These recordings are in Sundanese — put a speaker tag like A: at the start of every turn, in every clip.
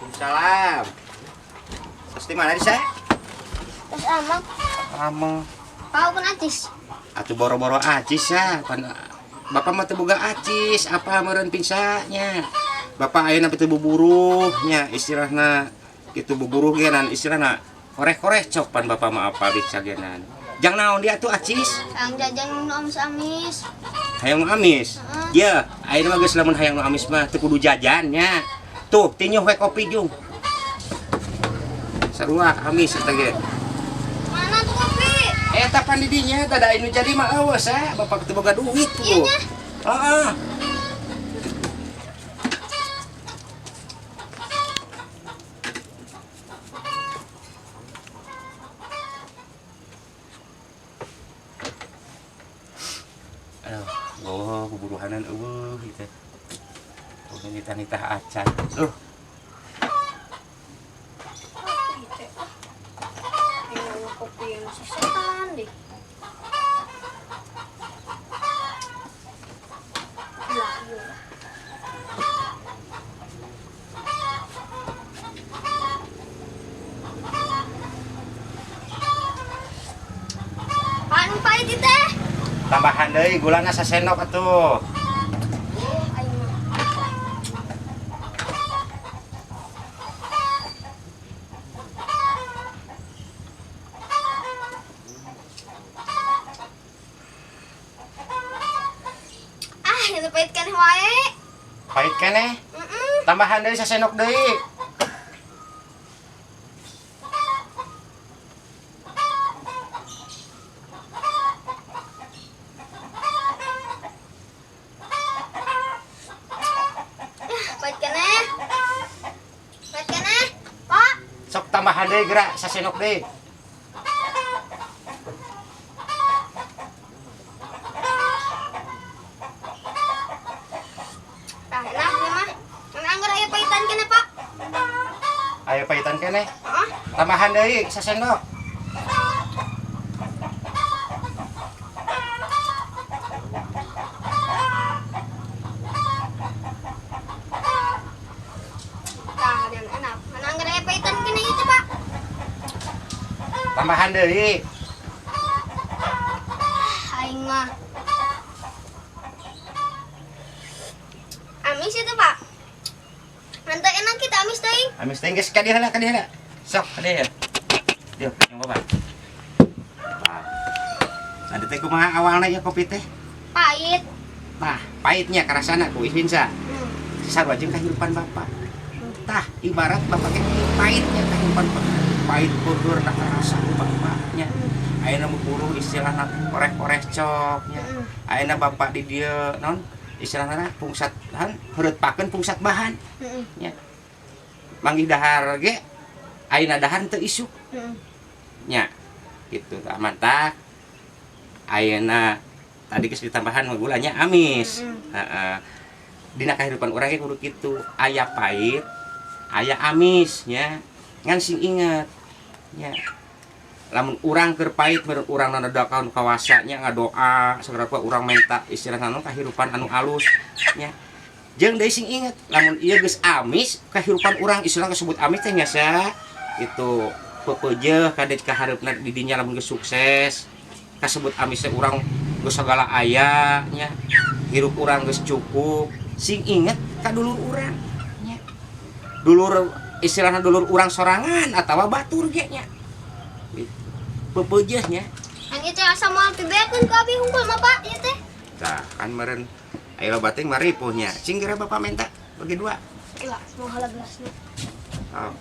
A: Waalaikumsalam. Terus di mana di saya?
B: Terus amang.
A: Ameng.
B: Pau kan acis.
A: Atuh boro-boro acis ya. Pan Bapak mah teu boga acis, apa meureun pinsanya. Bapak ayeuna teu buburuh nya istilahna kitu buburuh ge nan istilahna koreh-koreh cok pan bapak mah apa bisa ge nan. Jang naon dia tuh acis?
B: Hayang jajan nu amis-amis.
A: Hayang nu amis.
B: Heeh.
A: Ya, ayeuna mah geus lamun hayang nu amis mah teu kudu jajan nya. Tuh, tinyuh we kopi jung. Sarua amis eta ge.
B: Mana tuh kopi?
A: Eta pan di dinya tada anu jadi mah eueuh ah, bapak teu boga duit
B: Iya
A: tuh.
B: nya.
A: Heeh. Aduh, oh, buburuhanan eueuh ieu teh. Oh, nitah-nitah acan.
B: Kopi teh. Ah. Ini kopi yang sesetan deh. Lah, iya. Pan pahit ieu teh.
A: Tambahan deui gulana sasendok atuh.
B: Aing mah. Ah, itu pahit keneh wae.
A: Pahit keneh.
B: Heeh.
A: Tambahan deui sasendok deui.
B: Pahit keneh. Pahit keneh, Pak.
A: Sok tambahan deui geura sasendok deui.
B: Tah, enak ieu mah. Mun anggur aya pahitan keneh, Pak.
A: Aya pahitan keneh.
B: Heeh.
A: Tambahan deui sasendok.
B: Tah, dan enak. Mun anggur aya pahitan keneh ieu teh, Pak.
A: Tambahan deui.
B: Aing mah. Amis itu, Pak. Nanti enak kita amis teuing.
A: Amis teuing geus ka dieu heula, ka dieu heula. Sok ka dieu. Dieu, yang bapak. Tah. Tadi teh kumaha awalna ieu kopi teh?
B: Pahit.
A: Tah, pahitnya karasana ku Ivinsa. Sarua jeung kahirupan bapak. Tah, ibarat bapak teh pahitnya kahirupan bapak. Pahit peueur na karasa ku bapaknya. Ayeuna mah buruh istilahna koreh-koreh cok nya. Ayeuna bapak di dieu naon? Istilahna pungsat han heureut pakeun pungsat bahan. Nya. Manggih dahar ge ayeuna dahar teu isuk. Nya. Gitu tah mantak. Ayeuna tadi geus ditambahan mah gulanya amis. Heeh. Dina kahirupan urang ge kudu kitu, aya pahit, aya amis nya. Ngan sing inget nya. Lamun urang keur pahit meureun urang nadakan kawasa nya ngadoa sagala rupa urang menta istilahna nu kahirupan anu alus nya. Jeung deui sing inget lamun ieu geus amis kahirupan urang istilah kasebut amis teh nya sa itu pepeujeuh kade kahareupna di dinya lamun geus sukses kasebut amis teh urang geus sagala aya nya hirup urang geus cukup sing inget ka dulur urang nya. Dulur istilahna dulur urang sorangan atawa batur ge nya. Pepeujeuh nya.
B: Kan ieu teh asa moal pibeakeun ku abi hungkul mah, Pak, ieu teh.
A: Tah, kan meureun aya loba teh maripuh nya. Cing geura bapak menta bagi dua.
B: Iya, mau heula gelasna.
A: Oh.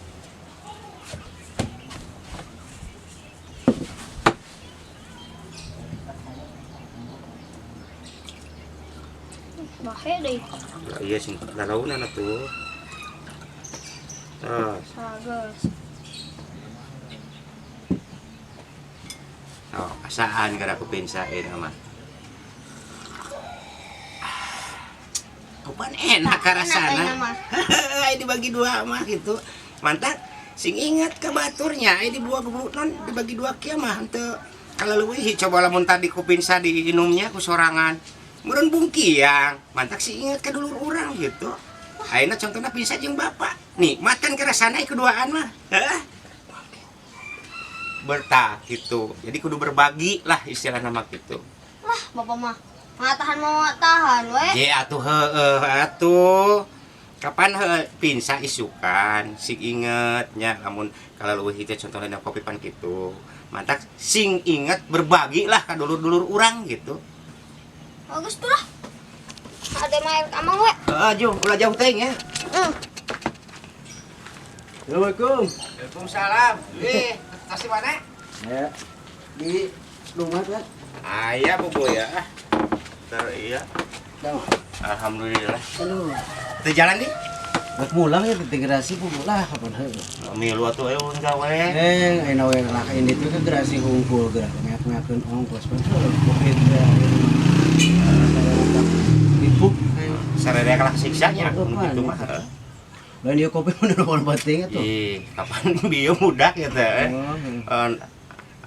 B: Bahe deui.
A: Lah, iya sing lalaunan atuh. Terus.
B: Sageus.
A: Oh, asaan gara ku pinsa ieu mah. Kapan enak karasana.
B: Enak ayeuna mah.
A: Ai dibagi dua mah gitu. Mantap. Sing ingat ke baturnya, ai dibua gebuk non dibagi dua kieu mah henteu kaleuwih coba lamun tadi ku pinsa diinumnya ku sorangan. Meureun bungkiang, mantak sing ingat ka dulur urang gitu. Ayeuna contohna pinsa jeung bapak. Nikmat kan kerasana keduaan mah. Heuh. Bertah gitu. Jadi kudu berbagi lah istilah nama gitu.
B: Lah, bapak mah ngatahan mau tahan we.
A: Je atuh heueuh atuh. Kapan heueuh pinsa isukan sing inget nya lamun kalau leuwih teh contohna kopi pan gitu. Mantak sing inget berbagi lah ka dulur-dulur urang gitu.
B: Bagus tuh lah. Ada main amang we.
A: Heeh, jung, ulah jauh teuing ya.
C: Assalamualaikum.
A: Waalaikumsalam. Eh, tas di mana?
C: Ya. Di rumah kan?
A: Aya bobo ya. Ter iya.
C: Tahu.
A: Alhamdulillah.
C: Aduh.
A: Teu jalan di?
C: Rek mulang ya integrasi bu lah kapan heuh.
A: Milu atuh eueuh gawe.
C: Eh, ayeuna we lah ini tuh ke gerasi hungkul gerak ngakeun ongkos pan covid ya. Ibu
A: Sararea kalah siksanya
C: Oh,
A: gitu mah.
C: Lain dia kopi mun nu penting atuh.
A: Ih, kapan bieu mudah gitu eh.
C: Oh,
A: Eh,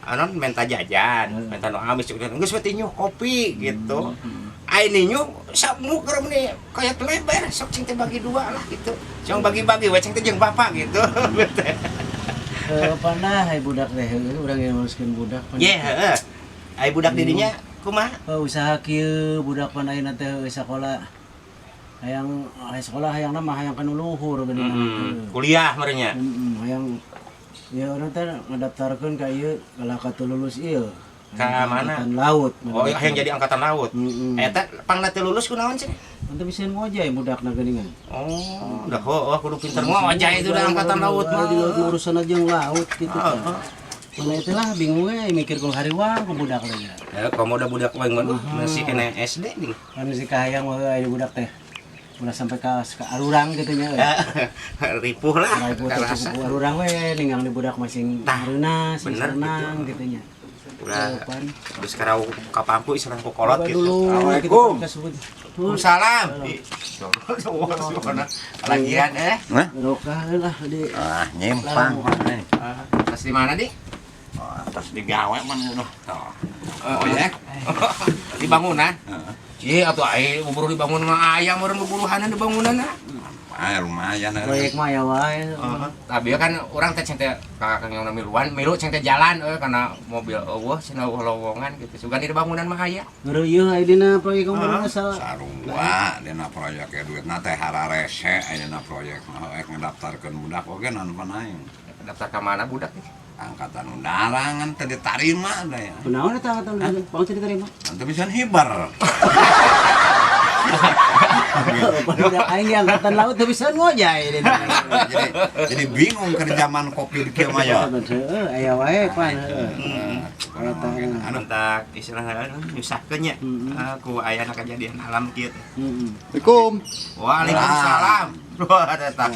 A: anon minta jajan,
C: Hmm.
A: minta nu amis cuk geus we tinyu kopi gitu. Ai ninyu samuk keur nih kayak lebar sok cing teh bagi dua lah gitu. Cuma bagi-bagi we cing teh jeung bapak gitu.
C: Eh, panah ai budak teh heuh urang yang nguruskeun budak pan.
A: Ye, heeh. Ai budak didinya kumaha?
C: Oh, usaha kieu budak pan ayeuna teh heueuh sakola. Hayang hayang sekolah hayangna mah hayang kanu luhur geuning.
A: Kuliah merenya.
C: Heeh, hayang ya urang teh ngadaftarkeun ka ieu kalah ka teu lulus ieu.
A: Ka mana?
C: Angkatan laut.
A: Oh, hayang jadi angkatan laut.
C: Heeh.
A: Eta pangna teu lulus kunaon cenah?
C: Ente bisa ngojay budakna geuningan.
A: Oh, udah oh, oh kudu pinter ngojay itu udah angkatan laut mah.
C: Di laut mah urusan aja yang laut gitu
A: Oh,
C: kan. Mana itulah bingung we mikir ku hariwang ku budak lagi.
A: Ya, kamu udah budak wae mah masih kena SD nih.
C: Kan si kahayang we aya budak teh. Ulah sampai ka arurang gitu nya.
A: Ripuh lah,
C: Lah ibu teh
A: karasa.
C: cukup arurang we ninggang di budak masing
A: Tah,
C: hareuna, sing
A: bener
C: senang gitu nya.
A: Ulah
C: Pan.
A: terus karau ka pampu islah ku kolot
C: Coba
A: gitu.
C: dulu
A: Assalamualaikum.
C: kita sebut.
A: Waalaikumsalam. Ih, Lagian eh.
C: Rokah lah di
D: Ah, nyimpang.
A: Tas di mana, Di?
D: Oh, atas digawe man udah.
A: Oh, ya. Di bangunan. Iya, atuh ai buburu di bangunan mah aya meureun buburuhanan di bangunan.
D: Ah, lumayan.
C: proyek mah ya wae.
A: Tapi kan orang teh ceng teh ka kang yang miluan, milu ceng teh jalan euy kana mobil eueuh cenah eueuh lowongan gitu. Sugan di bangunan mah aya.
C: Ngeureuyeuh aya dina proyek ngomong salah.
D: Sarua dina proyek ya duitna teh hararese ayeuna proyek mah rek ngedaftarkeun budak oge nan pan aing.
A: Daftar ka mana budak teh?
D: Angkatan udara ngan teu diterima da ya.
C: Kunaon eta angkatan udara? Bang teu diterima.
D: Teu bisa hibar.
C: Budak aing di angkatan laut teu bisa ngojay dina.
D: Jadi bingung keur zaman Covid kieu mah ya.
C: Heeh, aya wae pan heeh. Eta
A: Anu tak istilahna nyusahkeun nya. Ku ayana kejadian alam kieu teh.
C: heeh.
E: Assalamualaikum.
A: Waalaikumsalam. Wah, eta.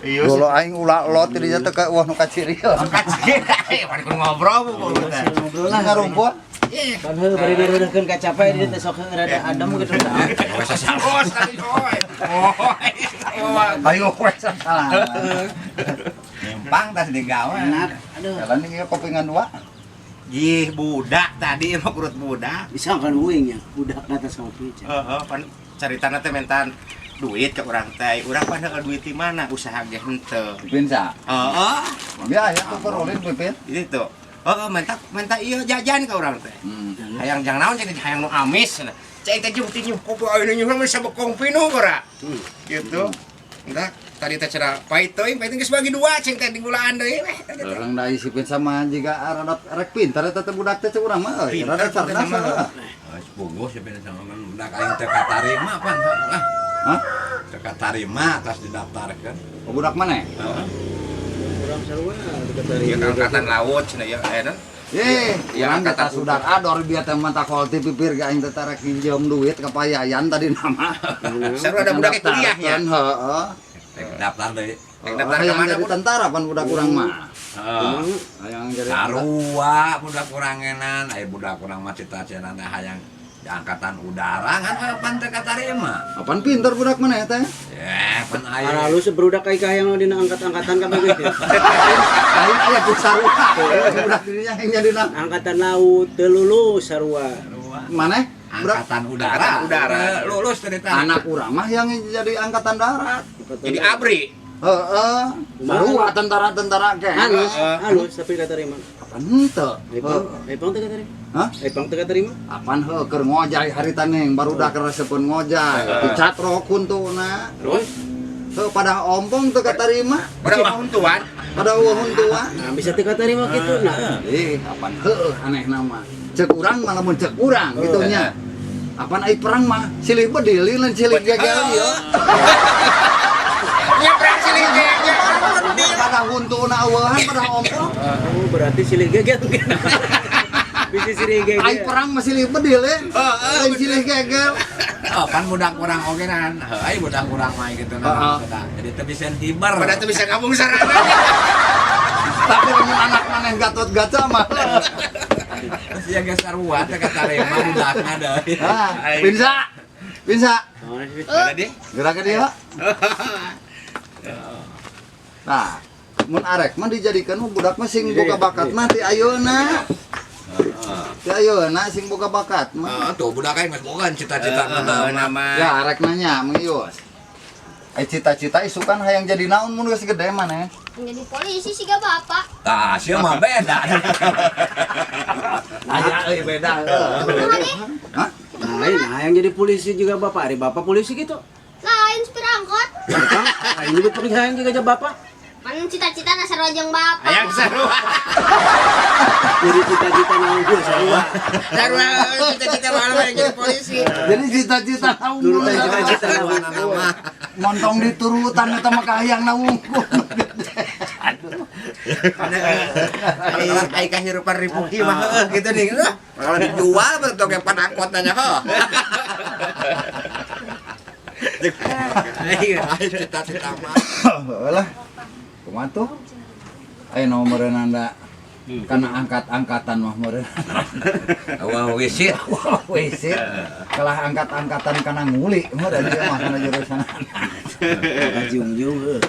A: Iya.
E: Dulu aing ulah lot di dinya teh ka wah nu kaciri.
A: Kacir. Pan kudu ngobrol bu.
C: Ngobrol lah.
E: Ngarumpul.
C: Pan heuh bari direudeuhkeun ka capek di teh sok heuh rada adem gitu tah.
A: Oh, tadi oi. Oh.
E: Ayo we salah.
D: Nyimpang tas digawe.
C: Enak. Aduh.
E: Jalan ieu kopi ngan dua.
A: Ih, budak tadi emang kurut budak.
C: Bisa kan uing ya, budak di atas kopi. Cak.
A: Heeh, pan caritana teh mentan duit ke urang teh. Urang pan heeh duit di mana usaha ge henteu.
E: Pipin sa.
A: Heeh,
E: Ya ya tuh perolin pipin.
A: itu. Heeh, menta menta ieu jajan ke urang teh.
E: Hmm.
A: Hayang jang naon jadi hayang nu amis cenah. Cai teh jeung tinyu kopi ayeuna nyuhun mah sabekong pinuh ora. Gitu. Entah tadi teh cenah pahit teuing, pahit geus bagi dua cing teh digulaan deui weh tadi teh.
E: Orang da si pipin sama jiga rada rek pintar eta teh budak teh urang mah euy.
A: Pintar,
E: Rada cerdas
A: pintar mah.
E: heeh.
D: Geus puguh si pin sama man budak aing teu katarima pan. Lah,
E: Hah?
D: teu katarima tas didaftarkeun.
E: Oh, budak mana?
D: Heeh.
C: Urang sarua
A: Ya angkatan laut cenah ya eh non.
E: Eh,
A: Ya,
E: urang
A: angkatan
E: kata sudah ador biar teh mah takol ti pipir ge aing teh tarek nginjem duit ka payayan tadi nama.
A: Seru ada budak kuliah ya.
E: Heeh.
D: Rek daftar deui.
A: Rek daftar ka
E: Hayang
A: mana
E: jadi
A: budak?
E: tentara pan budak urang mah.
D: Heeh.
E: Hayang jadi
D: Sarua budak kurangenan, aya budak kurang mah cita-citana hayang di angkatan udara ngan pan teu katarima.
E: Apaan pintar budak mana ya teh?
D: Ya, pan aya.
C: Aralus berudak kai kahayang dina angkat-angkatan kabeh ge.
E: Lain aya pun sarua. Budak dirinya yang jadi na.
C: Angkatan laut teu lulus sarua.
E: Mana? Budak
D: Angkatan udara.
A: Angkatan udara.
D: Lulus teu ditarik.
E: anak urang mah yang jadi angkatan darat.
A: Jadi ABRI.
E: Heeh. Sarua tentara-tentara ge.
C: Halus, halus tapi katarima.
E: Apan henteu?
C: Ipang teu katarima.
E: Hah?
C: Ipang teu katarima.
E: Apan heuh keur ngojay harita neng barudak resepeun ngojay. Dicatrok huntuna.
C: Terus
E: Heuh pada ompong teu katarima.
A: Pada mah huntuan.
E: Pada eueuh huntuan.
C: nah bisa teu katarima kitu nah.
E: Ih, apan heueuh aneh nama. Cek urang mah lamun cek urang gitu nya. Apan ai perang mah silih bedil lain silih gegel ieu.
A: Nya perang silih gegel.
E: Pada huntuna eueuhan pada ompong.
C: Oh, berarti silih gegel. Bisa silih gegel.
E: Ai perang mah silih bedil ya. Lain silih gegel.
D: Oh, kan budak urang oge kan. Heuh, ai budak urang mah gitu
E: Heeh.
D: nah. Jadi teu bisa hiber.
A: Pada teu bisa ngabung sarana.
E: Tapi lamun anak maneh Gatot Kaca mah.
D: Terus ya geus sarua teh katarima budakna deui.
E: Ah, Pinsa. Pinsa.
A: Ada deh.
E: Gerak ke dia. Nah, mun arek mah dijadikeun mah budak mah sing boga bakat mah ti ayeuna. Ti ayeuna sing boga bakat mah.
D: Heeh, tuh budak aing geus boga cita-cita
A: Heeh, nama.
E: Ya arek nanya Mang Ius. Eh cita-cita isukan hayang jadi naon mun geus gede maneh?
B: Jadi polisi sih gak bapak.
D: Tah, sia mah beda.
E: Aya euy beda. Hah?
C: Nah, nah yang jadi polisi juga bapak, hari bapak polisi gitu.
B: Lain supir angkot.
C: Bapak, ini juga pengen juga aja bapak.
B: Kan cita-cita nasar wajang bapak.
A: Hayang sarua.
C: Jadi cita-cita naon gua sarua.
A: Sarua cita-cita malah yang jadi polisi.
E: Jadi cita-cita naon
C: Dulu teh cita-cita naon.
E: Montong diturutan eta mah kahayang na wungkul. Aduh.
A: Ai kahirupan ripuki mah heuh gitu nih.
D: Kalau dijual betul kayak pan angkot nanya heuh. Ai cita-cita mah.
E: Heuh lah. Kumaha tuh? Aya nomor anda karena angkat-angkatan mah meureun.
D: Wah, wisit.
E: Wah, wisit. Kalah angkat-angkatan kana nguli meureun ieu mah kana jurusan.
C: Jungjung heuh.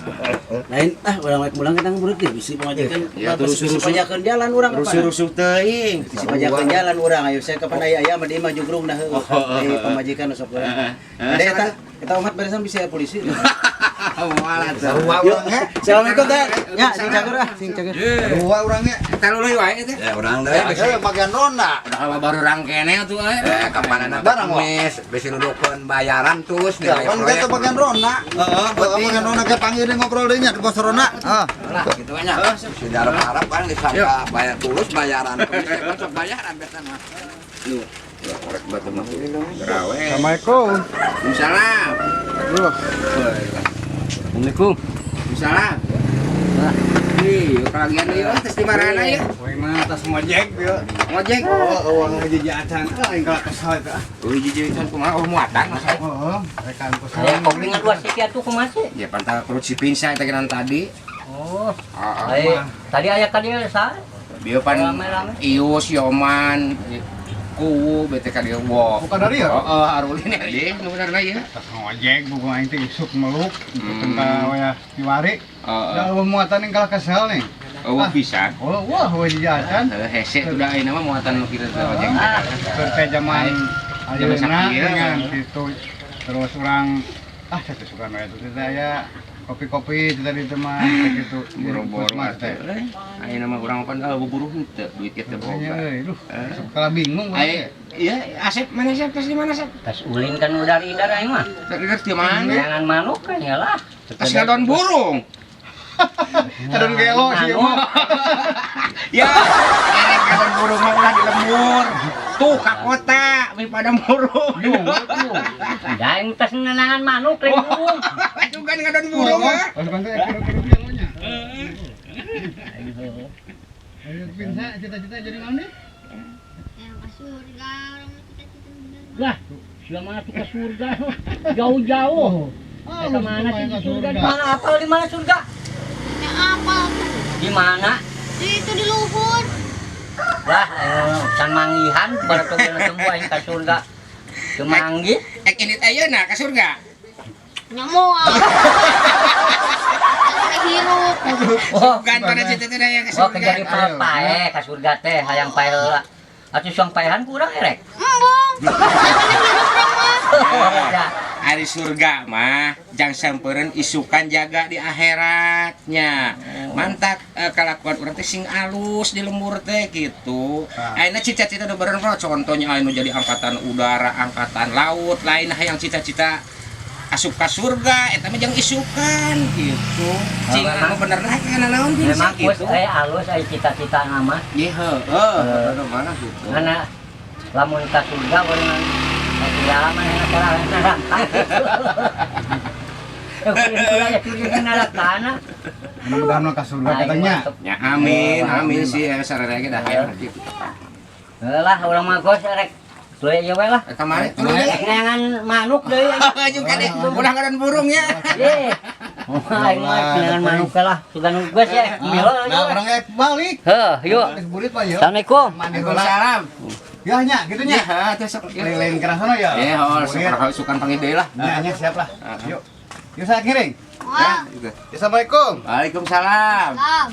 C: Lain ah urang rek mulang kita ngubruk ge bisi pamajikan.
A: Ya,
C: terus
A: terus-terusan.
C: pajakeun jalan urang kapan.
A: Rusuh-rusuh teuing.
C: Bisi pajakeun jalan urang ayo saya kapan aya aya mah di imah jugrung dah heuh. Eh pamajikan sok urang. Ada eta eta umat beresan bisa polisi.
A: Moal atuh.
E: Sarua urang ge.
C: Assalamualaikum teh. Ya, sing cager ah, sing cager.
E: Sarua urang ge.
A: Eta luluy wae teh.
D: Ya urang deui bisi.
E: Eh bagian ronda.
A: Udah baru rangkene atuh euy.
D: Eh, kapan anak
E: Barang, Wak?
D: kemis, bisi nudukeun bayaran terus
E: Ya, kan kita bagian ronda.
D: Heeh,
E: Heeh, bagian ronda ke panggil deui ngobrol deui nya di pos ronda. Heeh.
D: Lah, gitu nya. Sudah harap-harap kan disangka bayar tulus bayaran kemis teh kan sok bayaran biasa mah.
A: Ya korek batu mah. Gerawe.
F: Assalamualaikum.
A: Waalaikumsalam.
C: Assalamualaikum.
A: Waalaikumsalam. Ih, kalagian deui euy tes di marana ieu?
F: Woi mah tas ngojek ieu.
A: Ngojek.
F: Oh, uang hiji acan. Ah, aing kalah kesal eta.
A: Euy jiji can kumaha oh muatan masa.
F: Heeh, rekan kesal.
G: Aya kopi ngan dua siki atuh kumaha sih?
A: Ya pantal perut si Pinsa eta genan tadi.
G: Oh,
A: Heeh.
G: ai tadi aya ka dieu sa?
A: Bieu pan
G: Rame-rame.
A: Ius Yoman Kuwu bete ka dieu wo.
F: Bukan dari ya?
A: Heeh, arulin ya, nu benerna ieu.
F: Tas ngojek buku aing teh isuk meluk ikutan ka wayah kiwari.
A: Heeh.
F: Da eueuh muatan aing kalah kesal nih.
A: Eueuh pisan.
F: Oh, wah eueuh hiji acan.
A: Heuh hese tuh da ayeuna mah muatan nu kitu teh ojek teh.
F: Keur teh zaman
A: Zaman
F: ayeuna
A: sakieu.
F: dengan kitu terus urang ah satu suka we teh teh aya kopi-kopi teh tadi teh mah teh kitu.
A: Boro-boro
F: Mas teh.
A: atuh. Ayeuna mah urang pan buburuh henteu duit kieu teh
F: Makanya,
A: boga.
F: euy, duh, sok kalah bingung urang
A: Ai
F: teh.
A: iya Asep mana Asep tes di mana Asep?
G: Tas ulin kan udah idar aing mah.
A: Tes di mana?
G: Jangan manuk kan ya lah.
A: Tes ngadon burung.
F: Adon gelo sih mah.
A: Ya, erek ngadon burung mah ulah di lembur. Tuh ka kota mi pada burung.
G: Da aing tas nenangan manuk lain burung.
A: Juga ngadon burung mah.
F: Pasukan teh kira-kira yang nya. Ayo pinsa cita-cita jadi naon nih?
B: Yang ke surga orang mah cita-cita bener.
G: Lah, sia mana tuh ke surga? Jauh-jauh.
F: Ah,
G: Ke mana sih di surga? Di mana apal di mana surga?
B: Ya apa?
G: Di mana?
B: Di itu di luhur.
G: Lah, can manggihan baru tuh ketemu aing ka surga. Teu manggih.
A: Ek ini ayeuna ka surga.
B: Nyamoal. Sampai hirup.
G: Oh,
A: Bukan pada cita-cita yang ke
G: oh
A: surga.
G: kejadi pae ka surga teh hayang pae heula. Atuh suang paehan kurang erek.
B: Embung. Sampai hirup urang mah.
G: Ya,
A: Ari surga mah jang sampeureun isukan jaga di akhiratnya. Mantak kalakuan urang teh sing alus di lembur teh gitu. Ayeuna cita-cita nu bener mah contohnya anu jadi angkatan udara, angkatan laut, lain hayang cita-cita asup ka surga eta mah jang isukan gitu. Cing anu bener lah kana naon bisa
G: Memang kus
A: gitu.
G: Alus cita-cita nama.
A: Iya, heeh, bener mana gitu.
G: Karena lamun ka surga urang ya mah cara neraka. Ya surga neraka.
F: Mudah-mudahan mah ka surga katanya.
A: Ya amin, amin sih ya sararea ge dah hayang gitu.
G: Lah urang mah gos rek tuluy ieu we lah.
A: Kamari tuluy.
G: Rek neangan manuk deui.
A: Jeung kade ulah ngaran burung ya.
G: Ye. Aing mah neangan manuk lah. Sugan geus ya. Milo.
F: Nah, urang ge balik.
G: Heuh, yuk.
F: Geus burit Pak ya.
G: Assalamualaikum.
F: Mandi heula.
A: Waalaikumsalam.
F: Ya nya, gitu nya.
A: Ya, teh sok.
F: Lain ke sono ya.
A: Eh, oh,
F: Burit.
A: sok sukan panggil deui lah.
F: Nya, nya siap lah.
A: Ah.
F: Yuk. Yuk saya kiring.
B: Wah,
A: Gitu.
F: Assalamualaikum.
A: Waalaikumsalam.
B: salam.